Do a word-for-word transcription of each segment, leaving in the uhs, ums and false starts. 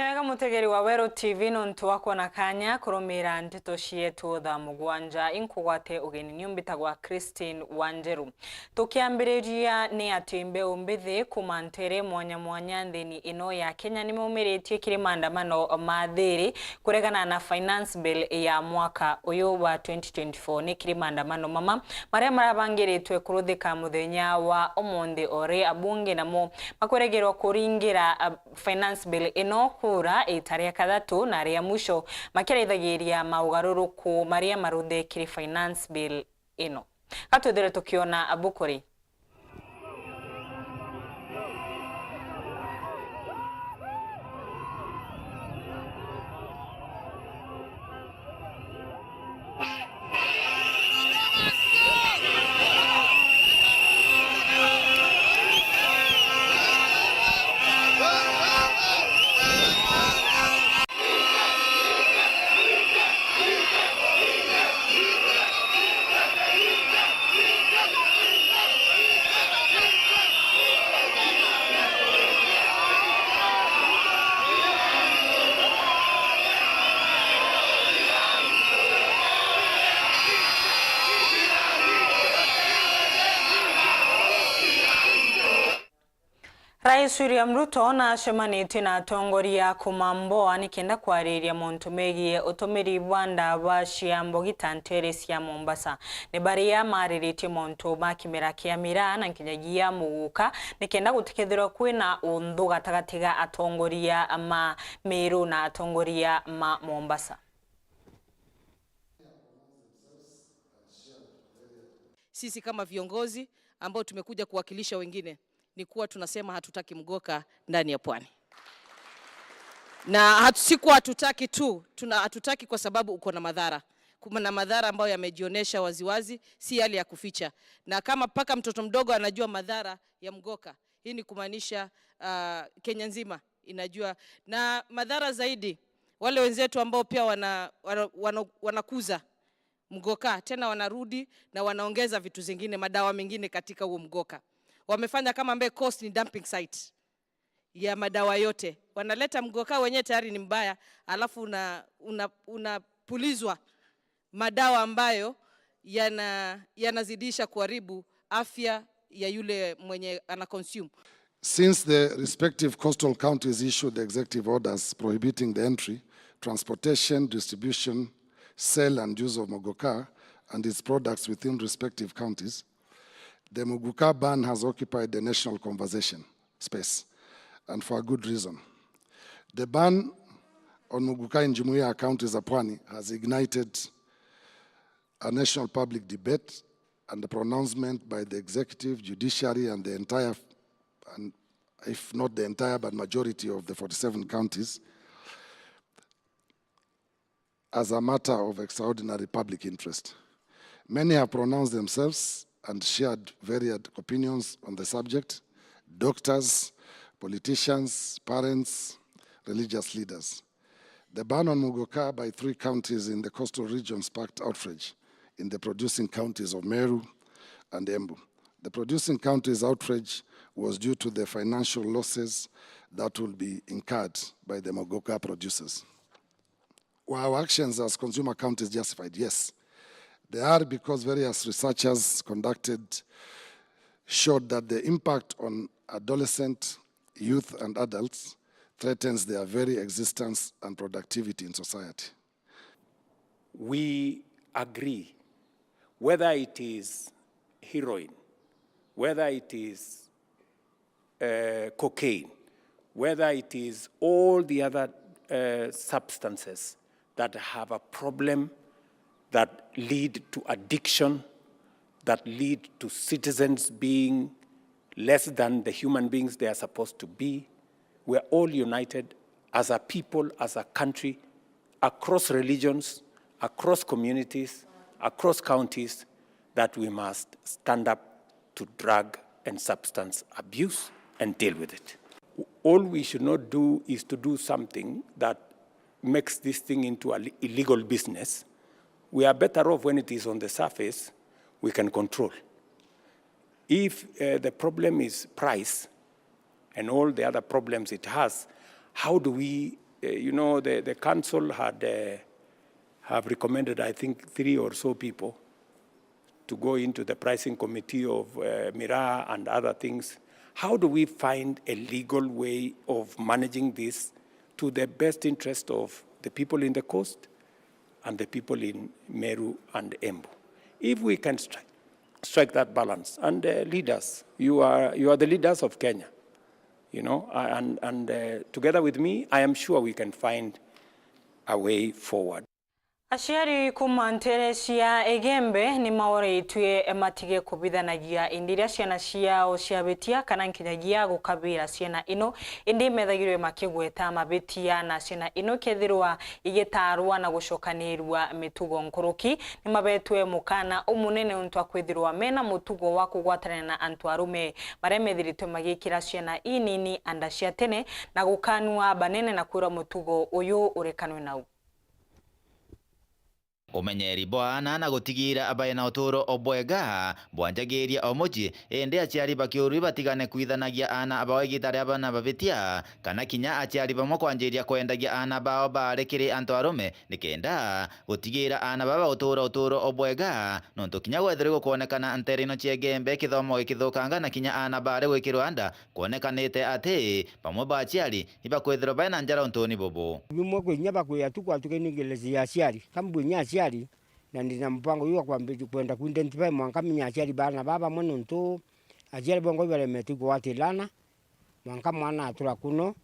Wega mutegeri wa Weru T V nontu wa kwona kanya kurumira nteto cietu thaa mugwanja. Inkugwate ugeni, niu mbitagwa Christine Wanjeru. Tukiambiriria ni ati mbeu mbithi kuma ntere mwanya mwanya nthini ino ya Kenya nimaumiritie kiri maandamano ma thiri kuregana na finance bill ya mwaka uyu wa twenty twenty-four. Ni kiri maandamano mama maria marabangiritwe kuruthika muthenya wa umunthi, ori abunge namo makweregerwa kuringira, a, finance bill ino kura ita ria kathatu na ria mwisho, makiraithagiria maugaruruku maria maruthe kiri finance bill ino. Ka twithire tukiona abukuri. Rais William Ruto nacemanitie na atongoria kuma Mboa nikenda kwariria mauntu megie utumiri bwa ndawa cia mbogita ntere cia Mombasa. Ni baria mariritie mauntu ma kimera kia miraa na nkinyagia muguka, nikenda gutikethirwa kwina unthu gatagati ga atongoria ma Meru na atongoria ma Mombasa. Sisi kama viongozi ambao tumekuja kuwakilisha wengine, ni kuwa tunasema hatutaki mgoka ndani ya pwani. Na hatu-, si kuwa hatutaki tu, tuna, hatutaki kwa sababu uko na madhara. Kuna madhara ambayo yamejionyesha waziwazi, si yale ya kuficha. Na kama mpaka mtoto mdogo anajua madhara ya mgoka, hii ni kumaanisha, ah, Kenya nzima inajua. Na madhara zaidi, wale wenzetu ambao pia wana, wana, wana, wanakuza mgoka, tena wanarudi na wanaongeza vitu zingine, madawa mengine katika huo mgoka. Wamefanya kama ambaye Coast ni dumping site ya madawa yote. Wanaleta mgoka wenyewe tayari ni mbaya, alafu una, una, unapulizwa madawa ambayo yana, yanazidisha kuharibu afya ya yule mwenye ana consume. Since the respective coastal counties issued executive orders prohibiting the entry, transportation, distribution, sale and use of mogoka and its products within respective counties, the mogoka ban has occupied the national conversation space, and for a good reason. The ban on mogoka in jumuiya ya counties za pwani has ignited a national public debate and a pronouncement by the executive, judiciary and the entire, and if not the entire, but majority of the forty-seven counties as a matter of extraordinary public interest. Many have pronounced themselves and shared varied opinions on the subject: doctors, politicians, parents, religious leaders. The ban on mogoka by three counties in the coastal region sparked outrage in the producing counties of Meru and Embu. The producing counties' outrage was due to the financial losses that will be incurred by the mogoka producers. Were our actions as consumer counties justified? Yes. They are, because various researchers conducted showed that the impact on adolescent, youth and adults threatens their very existence and productivity in society. We agree, whether it is heroin, whether it is uh, cocaine, whether it is all the other uh, substances that have a problem that lead to addiction, that lead to citizens being less than the human beings they are supposed to be. We are all united as a people, as a country, across religions, across communities, across counties, that we must stand up to drug and substance abuse and deal with it. All we should not do is to do something that makes this thing into an illegal business. We are better off when it is on the surface, we can control. If uh, the problem is price and all the other problems it has, how do we Uh, you know, the, the council had, uh, have recommended, I think, three or so people to go into the pricing committee of, uh, miraa and other things. How do we find a legal way of managing this to the best interest of the people in the coast and the people in Meru and Embu? If we can strike, strike that balance, and, uh, leaders, you are, you are the leaders of Kenya, you know, a-, and, and, uh, together with me, I am sure we can find a way forward. Aciari kuma nteere cia Igembe ni maoreitue matige kubithanagia indi iria ciana ciao ciabitia kana nkinyagia gukabira ciana ino, indi methagirwe makigweta mabitia na ciana ino ikethirwa igitaarwa na gucokanirua mitugo nkuruki. Ni mabetwe mukana umunene untu wa kwithirwa mena mutugo wa kugwatanira na antu arume baria methiritwe magikira ciana inini anda cia tene na gukanua banene na kwirwa mutugo uyu urekanwe nau. Umenyeri bwa aana na gutigira baina uturo o bwega bwanjagiria o mucii, indi aciari bakiurui batigane kwithanagia aana bao igita ria bana babitia, kana kinya aciari bamwe kwanjiria kwendagia aana bao baari kiri antu arume, nikenda gutigira aana baba gutura uturo o bwega, nontu kinya gwethirwa gukwonekana nteere ino cia Igembe kithomo gikithukanga na kinya aana baari gwikirwa nda, kwonekanite ati bamwe ba aciari ibakwithirwa baina njara untuni bubu. Bimwe kwi inya bakwia tu kwatuka ni ngeleji ya aciari. Ka mbwi inya aciari, na ndina mupango juu wa kwambiriria kwenda ku identify mwanka menya aciari baana baa bamwe, nontu aciari bongwa ibaremete kugwatirana, mwanka mwana atura kuno,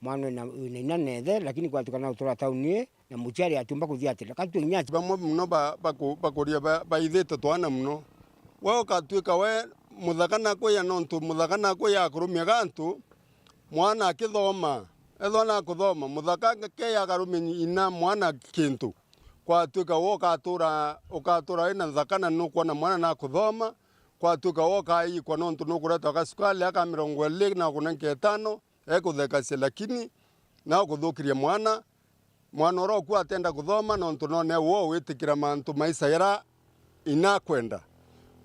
mwana wina, wina inya na ithe, lakini kwatuka na utura tauni ii, na muciari atiumba kuthiatira. Ka twi inya aciari. Bamwe muno ba-, baku-, bakuria ba-, baithite twana muno. We ukatuika we muthaka nakwia, nontu muthaka nakwia akurumia gantu, mwana akithoma, ethwa nakuthoma, muthaka ke akarumia ina mwana kintu. Kwatuika we ukatura, ukatura wina nthaka na nukwona mwana nakuthoma, kwatuika we ukaikwa nontu nukuretwa gasukari aka mirongo iri na kunenka itano, ekuthekacia, lakini na ukuthukiria mwana, mwana uria ukua atenda kuthoma nontu none we witikira mantu maisa jara inakwenda.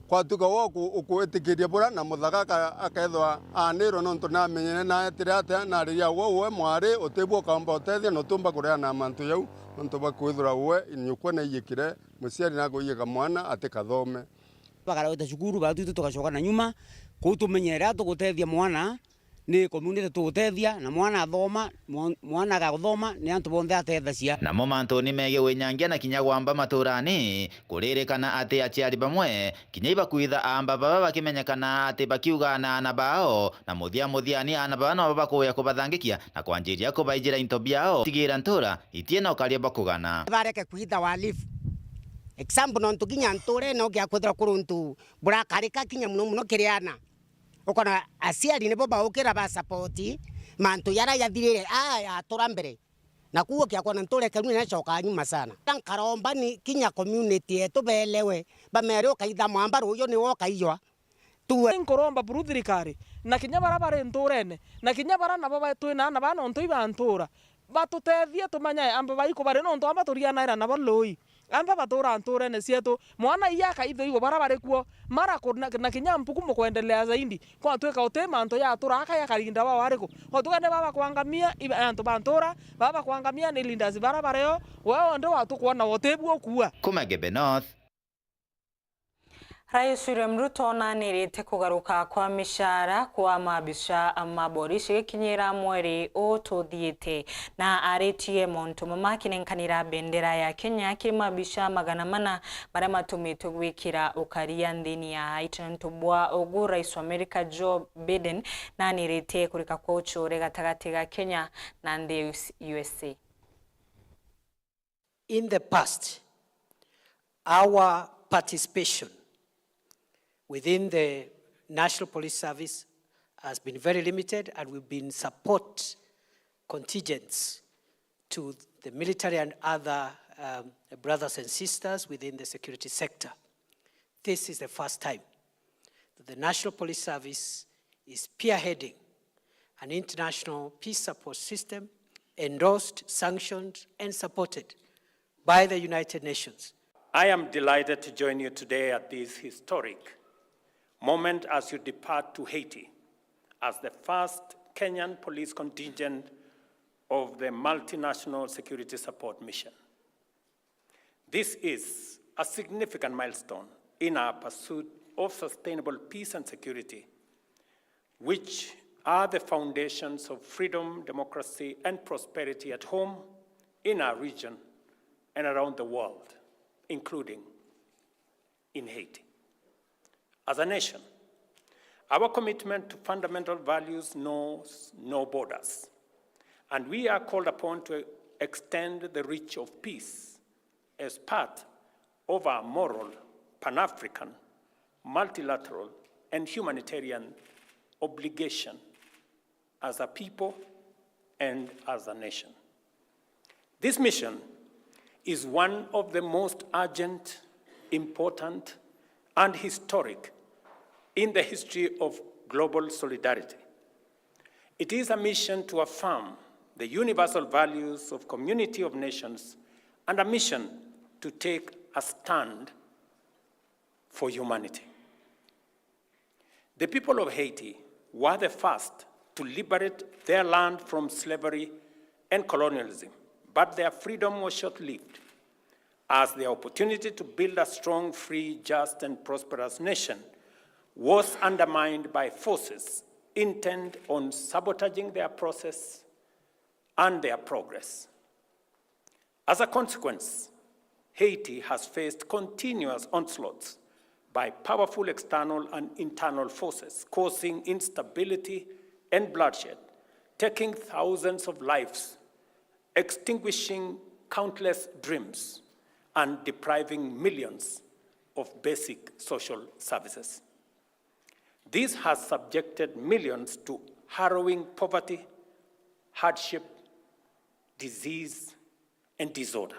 Kwatuika we uku-, ukuitikiria bura na muthaka aka-, akethwa aanirwe nontu namenyere na etire atia, na riria we, we mwari utibua ukaumba utethia na utiumba kureana mantu jau, nontu bakwithirwa we nyukwa naiyikire, muciari nakuiyika mwana atikathome. Bakarauta cukuru, batwitwe tugacoka na nyuma, kuu tumenyere ria tugutethia mwana, ni community tugutethia, na mwana athoma, mwa-, mwana agathoma, ni antu bonthe atethacia. Namo mantuni megii winyangia na kinya gwamba maturani, kuririkana ati aciari bamwe kinya ibakwitha aamba baba bakimenyekana ati bakiuga na aana bao, na muthia muthiani aana baba nabo bakuya kubathangikia na kwanjiria kubaijira into biao, tigira ntura itie na ukaria bwa kugana. Bareke kwitha walifu. Example, nontu kinya nturene ugiakwithirwa kuri untu burakarika kinya muno muno kiri aana. Ukona aciari nibo baukira ba support mantu jara jathirire, aa, yatura mbere. Na kuo kiakwa na ntureke runi nacoka nyuma sana. Nkaromba ni kinya community yetu belewe, bamere ukaitha mwamba ruuju niwe ukaijwa. Tuwe. Nkuromba buru thirikari, na kinya bara bari nturene, na kinya bara nabo ba-, twina aana baa nontu iba ntura, batutethie tumanye amba baiku bari nontu amba turianaira nabo lui. Amba batura nturene cietu, mwana iya akaithwa igo bara bari kuo, mara ku-, na, na kinya mpuku mukwendelea zaidi. Kwatwika uti mantu ya atura aka ya karinda wa wariku. Kwatwika ni baba kwangamia, iba, antu ba ntura, baba kwangamia ni leaders bara bario, we onde watukwona utibu ukua. Kuma Gembe North. Rais William Ruto nanirite kugaruka kwa micara kwa maabisa ma borisi gikinyira mweri uu tuthiite, na aritie mauntu mama akinenkanira bendera ya Kenya kiri maabisa magana mana maria matumitwe gwikira ukaria nthini ya haiti nontu bwa ugu. Rais wa America Joe Biden nanirite kurika kwa ucure gatagati ga Kenya na nthi ya U S A. In the past, our participation within the National Police Service has been very limited, and we've been support contingents to the military and other, um, brothers and sisters within the security sector. This is the first time that the National Police Service is spearheading an international peace support system endorsed, sanctioned, and supported by the United Nations. I am delighted to join you today at this historic moment as you depart to Haiti as the first Kenyan police contingent of the Multinational Security Support Mission. This is a significant milestone in our pursuit of sustainable peace and security, which are the foundations of freedom, democracy, and prosperity at home, in our region, and around the world, including in Haiti. As a nation, our commitment to fundamental values knows no borders, and we are called upon to extend the reach of peace as part of our moral, Pan-African, multilateral, and humanitarian obligation as a people and as a nation. This mission is one of the most urgent, important, and historic in the history of global solidarity. It is a mission to affirm the universal values of community of nations and a mission to take a stand for humanity. The people of Haiti were the first to liberate their land from slavery and colonialism, but their freedom was short-lived, as their opportunity to build a strong, free, just, and prosperous nation was undermined by forces intent on sabotaging their process and their progress. As a consequence, Haiti has faced continuous onslaughts by powerful external and internal forces, causing instability and bloodshed, taking thousands of lives, extinguishing countless dreams, and depriving millions of basic social services. This has subjected millions to harrowing poverty, hardship, disease, and disorder.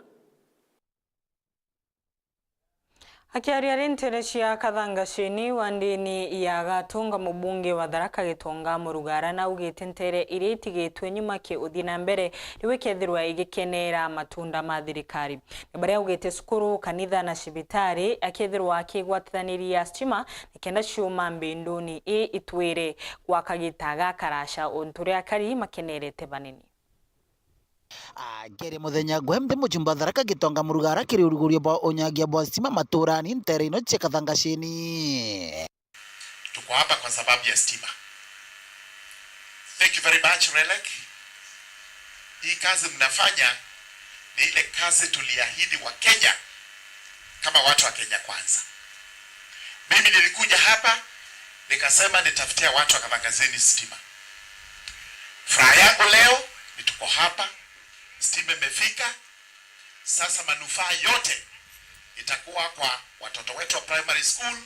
Akiaria ari nteere cia Kathangacini wa ndini ya Gatunga, mubunge wa Tharaka Gitonga Murugara naugite nteere iria itigitwe nyuma ki uthii na mbere riu ikethirwa igikenera matunda ma thirikari. Ni baria augite cukuru, kanitha na cibitari akethirwa akigwatithaniria stima nikenda ciuma mbinduni ii itwire gwa kagita gakaraca, untu uria akari makenerete banini. Akiri muthenya gwe nthi, mujumbe wa Tharaka Gitonga Murugara akiri urugurio bwa unyagia bwa stima maturani nteere ino cia Kathangacini. Tuko hapa kwa sababu ya stima. Thank you very much, Relek. Hii kazi mnafanya ni ile kazi tuliahidi wa Kenya kama watu wa Kenya Kwanza. Mimi nilikuja hapa nikasema nitafutia watu wa Kathangacini stima. Furaha yangu leo ni tuko hapa, stima imefika. Sasa manufaa yote itakuwa kwa watoto wetu wa primary school,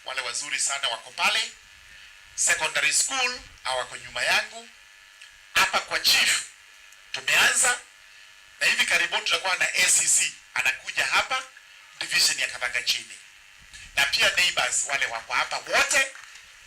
wale wazuri sana wako pale, secondary school, hawa wako nyuma yangu. Hapa kwa chief tumeanza, na hivi karibuni tutakuwa na A C C anakuja hapa division ya Kathangacini, na pia neighbors wale wako hapa wote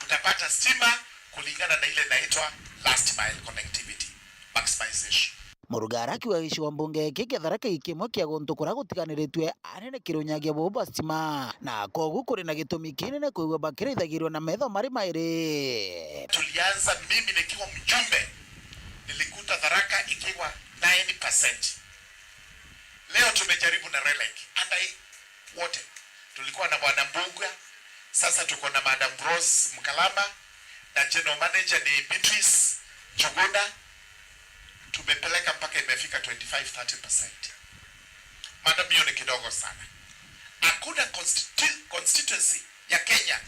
mtapata stima kulingana na ile inaitwa last mile connectivity maximization. Murugara akiuga gicigo mbunge giki kia Tharaka i kimwe kia guntu kuria gutiganiritue anene kiri unyagia buu bwa stima, na kogu kuri na gitumi kinene kwigua bakirithagirirwa na metho mari mairi. Tulianza mimi nikiwa mjumbe, nilikuta Tharaka ikiwa nine percent. Leo tumejaribu na Relek, and I wote. Tulikuwa na Bwana Mbuga, sasa tuko na Madam Rose Mkalama, na general manager ni Beatrice Njuguna. Tumepeleka mpaka imefika twenty-five, thirty percent. Madam, hiyo ni kidogo sana. Hakuna constitu-, constituency ya Kenya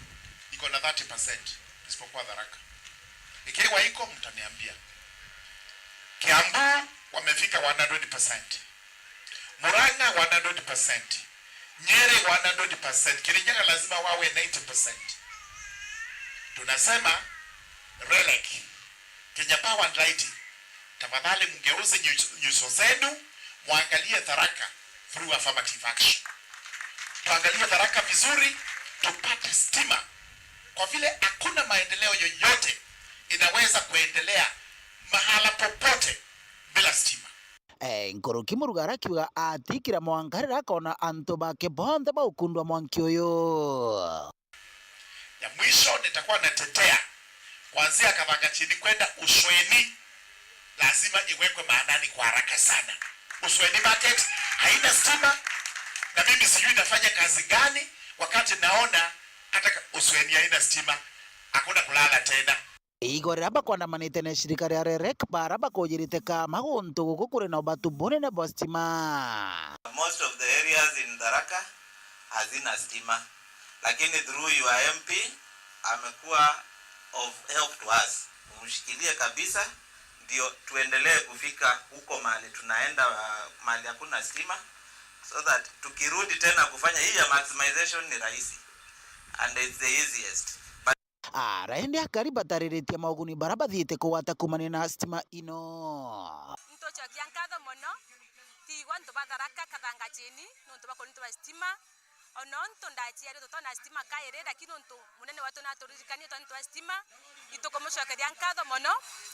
iko na thirty percent isipokuwa Tharaka. Ikiwa iko, mtaniambia. Kiambu wamefika one hundred percent. Murang'a one hundred percent. Nyeri one hundred percent. Kirinyaga lazima wawe ninety percent. Tunasema Relek, Kenya Power and Lighting, tafadhali mgeuze nyuso, nyuso zenu, muangalie Tharaka through affirmative action. Tuangalie Tharaka vizuri, tupate stima. Kwa vile hakuna maendeleo yoyote inaweza kuendelea mahala popote bila stima. Eh, nkuruki Murugara akiuga atikira mwanka riria akona antu bake bonthe baukundwa mwanki uyu. Ya mwisho nitakuwa natetea kuanzia Kathangacini kwenda Ushweni, Lazima iwekwe maanani kwa haraka sana. Usweni Market haina stima, na mimi sijui inafanya kazi gani, wakati naona hata ka-, Usweni haina stima, hakuna kulala tena. Igwa riria bakwandamanite na shirika ria REREC, bara bakujirite kama guntu guku kuri na ubatu bunene bwa stima. Most of the areas in Tharaka hazina stima, lakini through your M P amekuwa of help to us. Mumshikilie kabisa, ndio tuendelee kufika huko mahali tunaenda, uh, mahali hakuna stima, so that tukirudi tena kufanya hii ya maximization ni rahisi and it's the easiest. But ara indi akari batariritie mauguni bara bathiite kugwata kumania na stima ino. Ntucokia nkatho mono, ti igwa antu ba Tharaka Kathangacheni, nontu bwa kurintu ba stima. Ona untu ndaciarirwe tutona stima kairi, lakini untu munene wetu naturirikanie twani twa stima, itukumucokeria nkatho mono,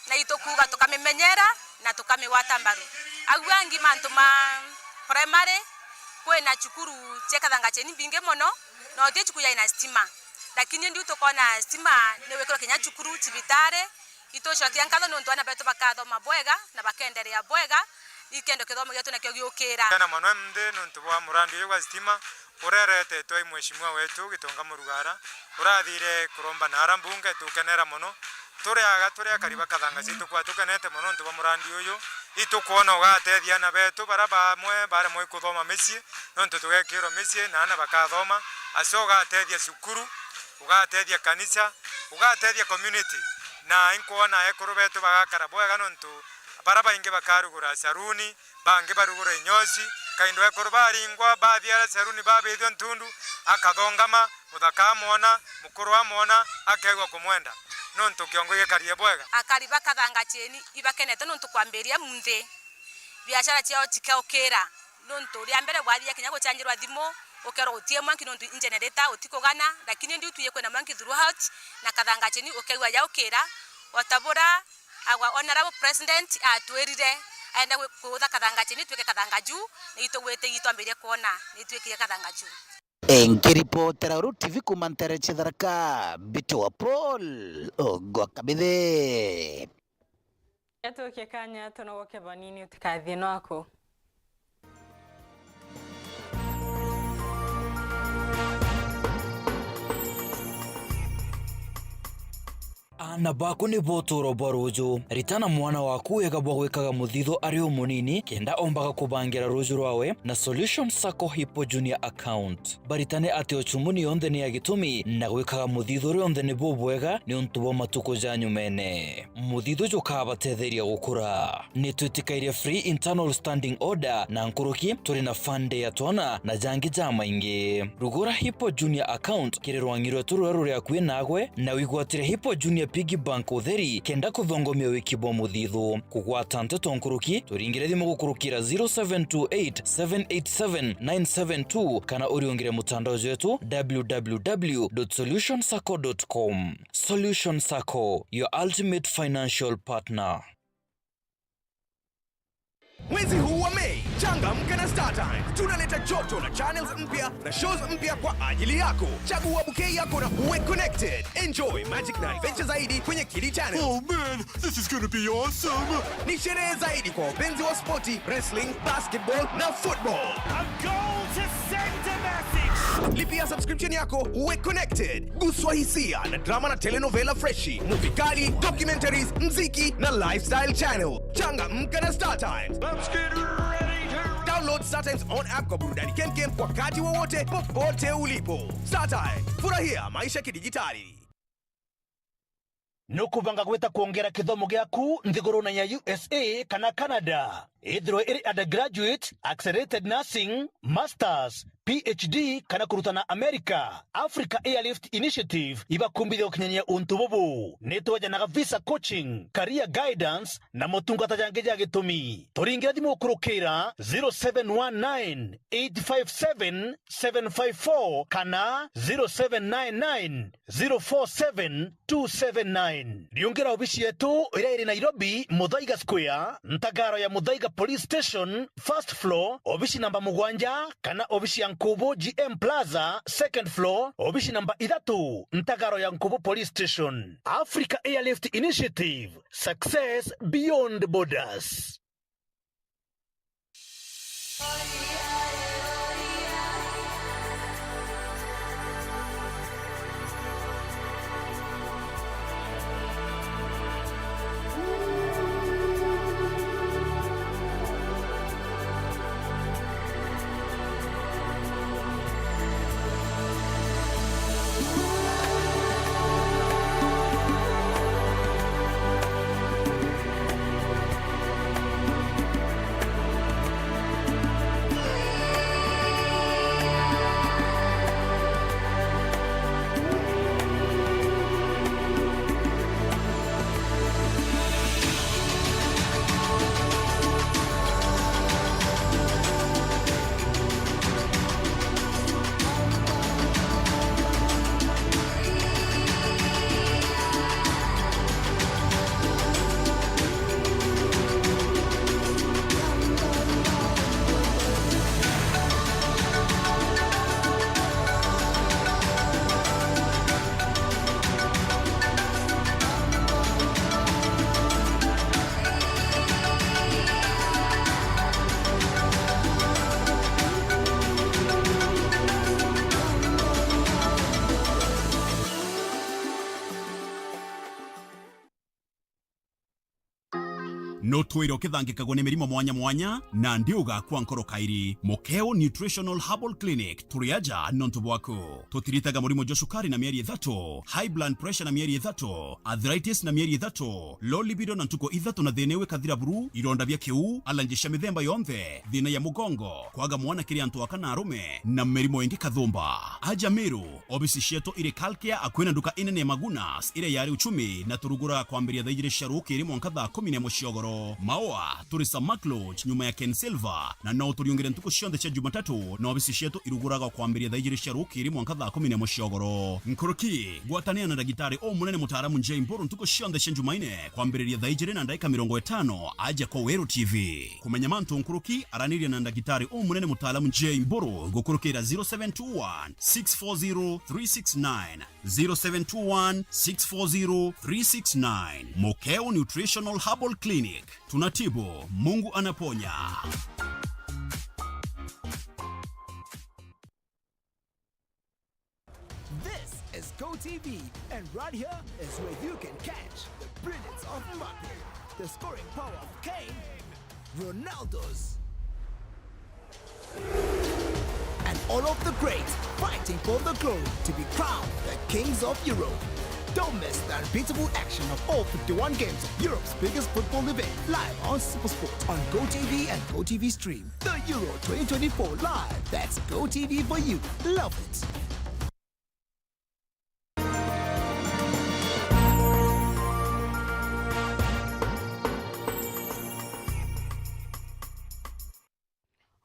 na itukuuga tukamimenyera na tukamigwata mbaru. Au angi mantu ma primary, kwina cukuru cia Kathangacheni mbingi mono, na uti cukuru yaina stima. Lakini ndiu tukona stima ni wikirwe kinya cukuru, cibitari, itucokia nkatho nontu aana betu bakathoma bwega na bakenderea bwega, ikenda kithomo gietu nakio giukira. Kena mono nthi nontu bwa murandi uyu gwa stima ureretetwe i mheshimiwa wetu Gitonga Murugara, urathire kuromba na ara mbunge, tukenera mono. Turi aga, turi akari ba Kathangacheni, tukwaa tukenete mono nontu bwa murandi uyu. Itukwona ugatethia aana betu bara bamwe baremwe kuthoma micii, nontu tugekirwa micii na aana bakathoma, acio ugatethia cukuru, ugatethia kanisa, ugatethia community, na inkwona ekuru betu bagakara bwega nontu bara baingi bakarugura saruni, bangi barugura inyosi, kaindo ekuru baringwa, bathiara saruni, babithua ntundu, akathongama, muthaka amwona, mukuru amwona, akeigua kumwenda, nontu kiongo gikarie bwega. Akari ba Kathangacheni ibakenete nontu kwambiria munthi biashara ciao cikaukira. Nontu ria mbere bwathia kinya guchanjirwa thimu, ukerwa gutie mwanki nontu i generator utikugana, lakini ndiu twie kwina mwanki throughout, na Kathangacheni ukeigua yaukira, o ta bura our honorable president atwirire, aenda gwi-, kuutha Kathangacheni twike Kathangaju, na itugwite itwambirie kwona ni twikire Kathangaju. Nkiripotera Uru T V kuma ntere cia Tharaka, Mbitwa Paul Ogwa Kabithe. Gatukie kanya tunogoke banini, utikathie nwaku. Aana baku nibo utuuro bwa ruuju. Ritana mwana waku wega bwa gwikaga muthithu ari umunini, kenda ombaga kubangira ruuju rwawe na Solution Sacco Hippo Junior Account. Baritane ati ucumuni yonthe ni ya gitumi, na gwikaga muthithu rionthe ni bubwega niuntu bwa matuku ja nyumene. Muthithu jukabatetheria gukura. Ni twitikairie free internal standing order na nkuruki, turi na fund ya twana na jangi jamaingi. Rugura Hippo Junior Account kiri rwangi rwetu ruria ruri akui nagwe, na wigwatire Hippo Junior Piggy Bank utheri, kenda kuthongomia wiki bwa muthithu. Kugwata nteto nkuruki, turingire thimu gukurukira zero seven two eight, seven eight seven, nine seven two, kana uriungire mutandao jwetu, w w w dot solution sacco dot com. Solution Sacco, your ultimate financial partner. Mwezi huu wa Mei, changamka na StarTimes. Tunaleta joto la channels mpya na shows mpya kwa ajili yako. Chagua bouquet yako na uwe connected. Enjoy magic na adventure zaidi kwenye Kidi Channel. Oh man, this is gonna be awesome. Ni sherehe zaidi kwa wapenzi wa spoti, wrestling, basketball na football. A goal to send a message. Lipia subscription yako, uwe connected. Guswa hisia na drama na telenovela freshi, movie kali, documentaries, mziki na lifestyle channel. Changamka na StarTimes. Let's get ready to download StarTimes on app kwa burudani kemkem wakati wowote, popote ulipo. StarTimes, furahia maisha kidijitali. Nukubanga gwita kwongera kithomo giaku nthigurune ya U S A kana Canada? Ithirwe iri undergraduate, accelerated nursing, masters, P H D kana kurutana America, Africa Airlift Initiative ibakumbithia gukinyania untu bubu. Nitwejanaga visa coaching, career guidance na motungata jangi ja gitumi. Turingire thimu gukurukira zero seven one nine, eight five seven, seven five four kana zero seven nine nine, zero four seven, two seven nine. Riungira obici yetu iria iri Nairobi, Muthaiga Square, ntagaro ya Muthaiga Police Station, first floor, obici namba mugwanja, kana obici ya Nkubu G M Plaza, second floor, obici namba ithatu, ntagaro ya Nkubu Police Station. Africa Airlift Initiative, success beyond borders. Nutwire ukithangikagwo ni mirimo mwanya mwanya, nandi ugakua nkoro kairi. Mukeo Nutritional Herbal Clinic, turi aja nontu bwaku. Tutiritaga murimo jwa cukari na mieri ithatu, high blood pressure na mieri ithatu, arthritis na mieri ithatu, low libido na ntuku ithatu na thina iu ikathira buru, ironda bia kiu, allergy cia mithemba yonthe, thina ya mugongo, kwaga mwana kiri antu aka na arume, na mirimo ingi kathumba. Aja Meru, obisi cietu iri Kalkia, akui na nduka inene ya Magunas, iria yari Uchumi, na turuguraga kwambiria thaa ijiri cia rukiri mwanka thaa kumi na imwe cia ugoro. Maua, turi Samak Lodge, nyuma ya Ken Silver, na no uturiungire ntuku cionthe cia Jumatatu, na obisi cietu iruguraga kwambiria thaa ijiri cia rukiri mwanka thaa kumi na imwe cia ugoro. Nkuruki, gwatanira na ndagitari umunene mutaaramu J Mburu ntuku cionthe cia Jumaine, kwambiriria thaa ijiri na ndagika mirongo itano, aja kwa Weru T V. Kumenya mantu nkuruki, araniria na ndagitari umunene mutaalamu J Mburu gukurukira zero seven two one, six four zero, three six nine, zero seven two one, six four zero, three six nine. Mukeo Nutritional Herbal Clinic. Tunatibu, Mungu anaponya. This is Go T V, and right here is where you can catch the brilliance of Mbappe, the scoring power of Kane, Ronaldo's, and all of the greats fighting for the glory to be crowned the kings of Europe. Don't miss the unbeatable action of all fifty-one games of Europe's biggest football event, live on SuperSport on Go T V and Go T V Stream. The Euro twenty twenty-four live. That's Go T V for you. Love it.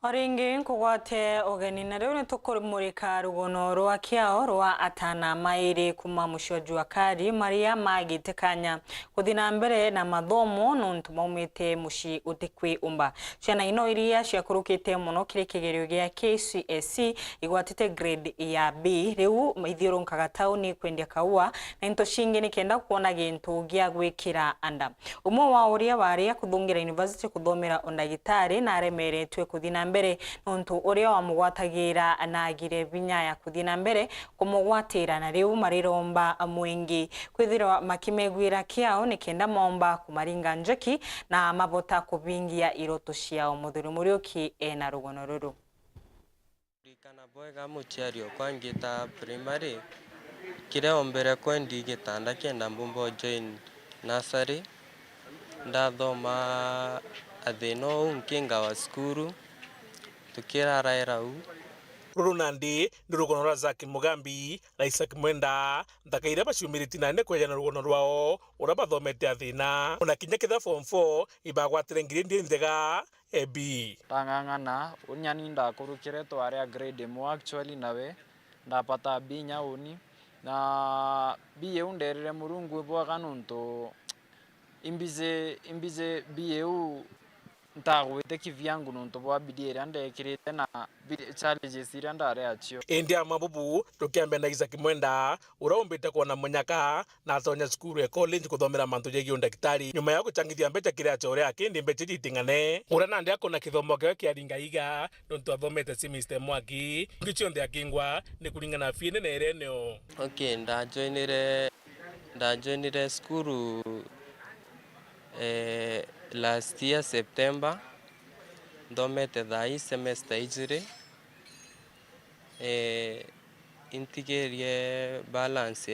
O ringi nkugwate ugeni, na riu ni tukumurika rugono rwa kiao rwa atana mairi kuma mucii wa Juakari, maria magite kanya kuthi na mbere na mathomo nontu maumite mucii utikwiumba. Ciana ino iria ciakurukite mono kiri kigerio gia K C S E igwatite grade ya B, riu ithiurunkaga tauni kwendia kaua na into cingi nikenda kwona gintu gia gwikira nda. Umwe wa uria wari akuthungira university kuthomera undagitari na aremeretue kuthi na mbere nontu uria wamugwatagira na agire vinya ya kuthi na mbere kumugwatira, na riu mariromba mwingi kwithirwa makimegwira kiao nikenda maomba kumaringa njoki na mabota kubingia iroto ciao. Muthuri Muriuki ena rugono ruru. Ririkana bwega muciari okwa ngita primary, kiria ombere kwendi gitanda kenda mbumba join nursery. Ndathoma athina uu nkingawa cukuru, tukiraraira uu. Ruru nandi ni rugono rwa Zack Mugambi na Isaac Mwenda, nthaka iria baciumiritie nandi kweja na rugono rwao uria bathomete athina. Ona kinya kethira form four ibagwatire ngiredi inthega, A B. Ndang'ang'ana, unyani ndakurukire twari a grade imwe actually nawe, ndapata B inya uni, na B iu nderire Murungu ibwega nontu imbizi, imbizi B iu Ntagwite kivyangu nontu bwa bidii iria ndekirite na bi-, challenges iria ndari acio. Indi ama bubu, tukiambia na Isaac Mwenda, uria umbite kwona munyaka na atonya cukuru ya college kuthomera mantu jegie undagitari, nyuma ya guchangithia mbeca kiri acore ake, indi mbeca iji iting'ane. Uria nandi akona kithomo kiawe kiaringa iga, nontu athomete semester imwe aki, ingi cionthe akingwa ni kuringana na fee nene iria eneo. Okay, ndajoinire, ndajoinire cukuru, eh, last year September. Nthomete thaa ii semester ijiri. Eh, intigirie balance,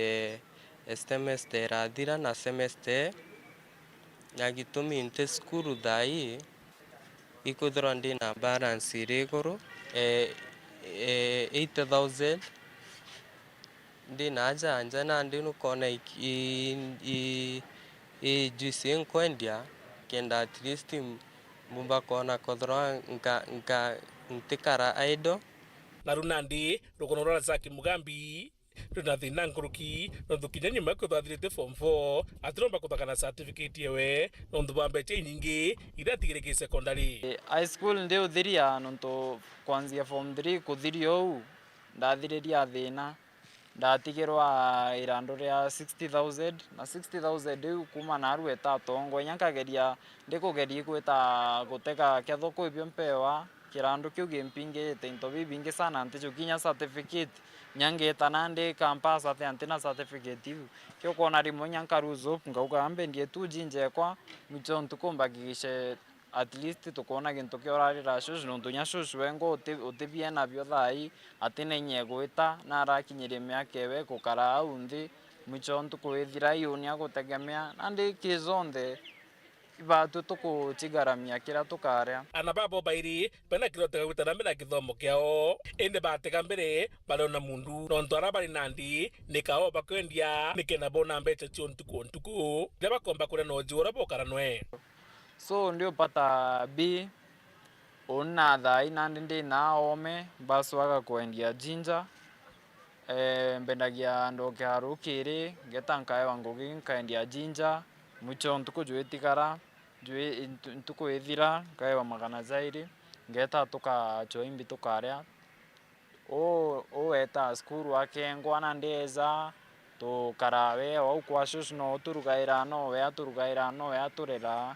eh, semester irathira na semester, na gitumi nti cukuru thaa ii, ikwithirwa ndi na balance iri iguru, eh, eh, eighty thousand. Ndi na aja nja nandi nukona i, i, i, i juice inkwendia, kenda at least mbumba kwona kwithirwa nka, nka, ntikara idle. Naru nandi, rugono rwa Razaki Mugambi, rwina thina nkuruki, nontu kinya nyuma ya kwithirwa athirite form four, atiromba kuthaka na certificate ewe, nontu bwa mbeca inyingi iria atigire ki secondary. High school ndiuthiria, nontu kwanzia form three kuthiria uu, ndathiriria thina. Ndatigirwa irandu ria sixty thousand, na sixty thousand iu kuuma naarua itatongwa, inya nkageria, ndikugeria igwita gutega kethwa kwi bio mpewa, kirandu kiu gimpingite into bibingi sana, ntijukia inya certificate, inya ngiita nandi campus atia ntina certificate iu. Kio ukoona rimwe inya nka lose hope, nkauga, "Ambendie tu jinjekwa, mwicho ntuku mbakikishe at least tukoona gintu kia urarira shushu, nontu inya shushu wengwa uti-, utibiena bio thaa ii, atina inya igwita, na arakinyirie miaka ewe gukara au nthi, mwicho ntuku ithira iuni agutegemea, nandi ki jonthe ibatwi tukuchigaramia kiria tukaria." Ana babo bairi bena kiroto gia gwita na mbere na kithomo kiao, indi batega mbere bariona mundu, nontu aria bari nandi ni kao bakwendia, nikenda bona mbeca cio ntuku o ntuku, iria bakomba kuria na uju uria bukara nwe. So, ndiupata B, uni na thaa ii nandi ndi na oome, mbacwaga kwendia ginger. Eh, mbendagia ndoke ya rukiri, ngeta nkaewa ngugi, nkaendia ginger, mwicho ntuku jwitigara, jwi-, ntu-, ntuku ithira, nkaewa magana jairi, ngeta tukachwa imbi tukaria. Uu, uu etaa cukuru akengwa na ndeja, tukaraa wea wau kwa shushu, no uturugaira, no we aturugaira, no we aturera.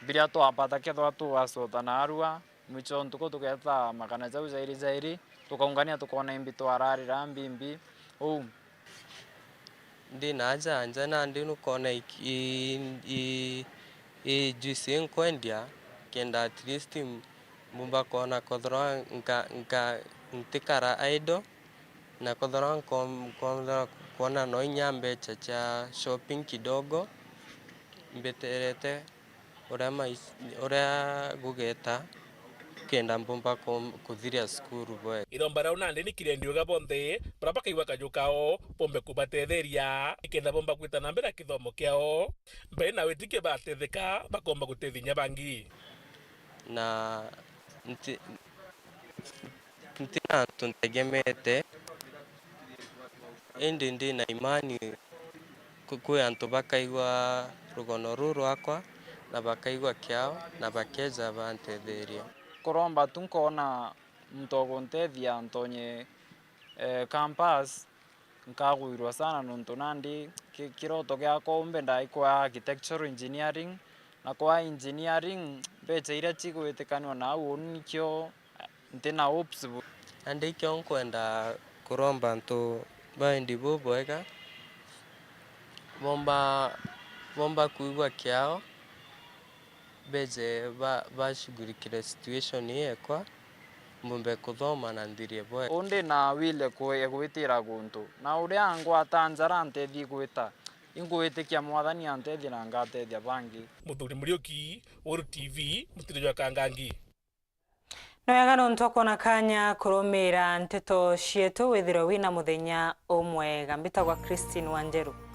Biria twapata kethwa tugacota naarua, mwicho ntuku tugeeta magana jau jairi jairi, tukaungania tukoona imbi twararira mbimbi. Uu. Ndi na aja nja nandi nukona i, i, i, i juice inkwendia, kenda at least mbumba kwona kwithirwa nka, nka, ntikara idle, na kwithirwa nko-, nkothirwa kwona no inya mbeca cia shopping kidogo, mbiterete uria mais-, uria gugeta, kenda mbumba ku-, kuthiria cukuru bwega. Iromba riu nandi ni kirendio gia bonthe baria bakaigua kaju kao, bombe kubatetheria, nikenda bomba gwita na mbere na kithomo kiao. Mbere na witikia batetheka, bakomba gutethia inya bangi. Na nti-, ntina antu ntegemete, indi ndi na imani ku-, kwi antu bakaigua rugono ruu rwakwa, na bakaigua kiao, na bakeja bantetheria. Kuromba tu nkoona muntu wa guntethia ntonye, eh, campus, nkagwirwa sana nontu nandi ki-, kiroto giakwa umbe ndai kwa architectural engineering, na kwa engineering mbeca iria cigwitikanua na au uni nikio ntina hopes bu. Nandi ikio nkwenda kuromba antu ba wendi bubwega, bomba, bomba kwigua kiao, beje ba-, bashughulikire situation ii ekwa, mbumbe kuthoma na nthirie bwega. Uu ndi na will kwe-, gwitira guntu, na uria angwata njara antethie gwita, ingwitikia Mwathani antethie na ngatethia bangi. Muthuri Muriuki, Weru T V, mutiri jwa Kangangi. Ni wega nontu wa kwona kanya kurumiira nteto cietu, withirwe wina muthenya umwega. Mbitagwa Christine Wanjeru.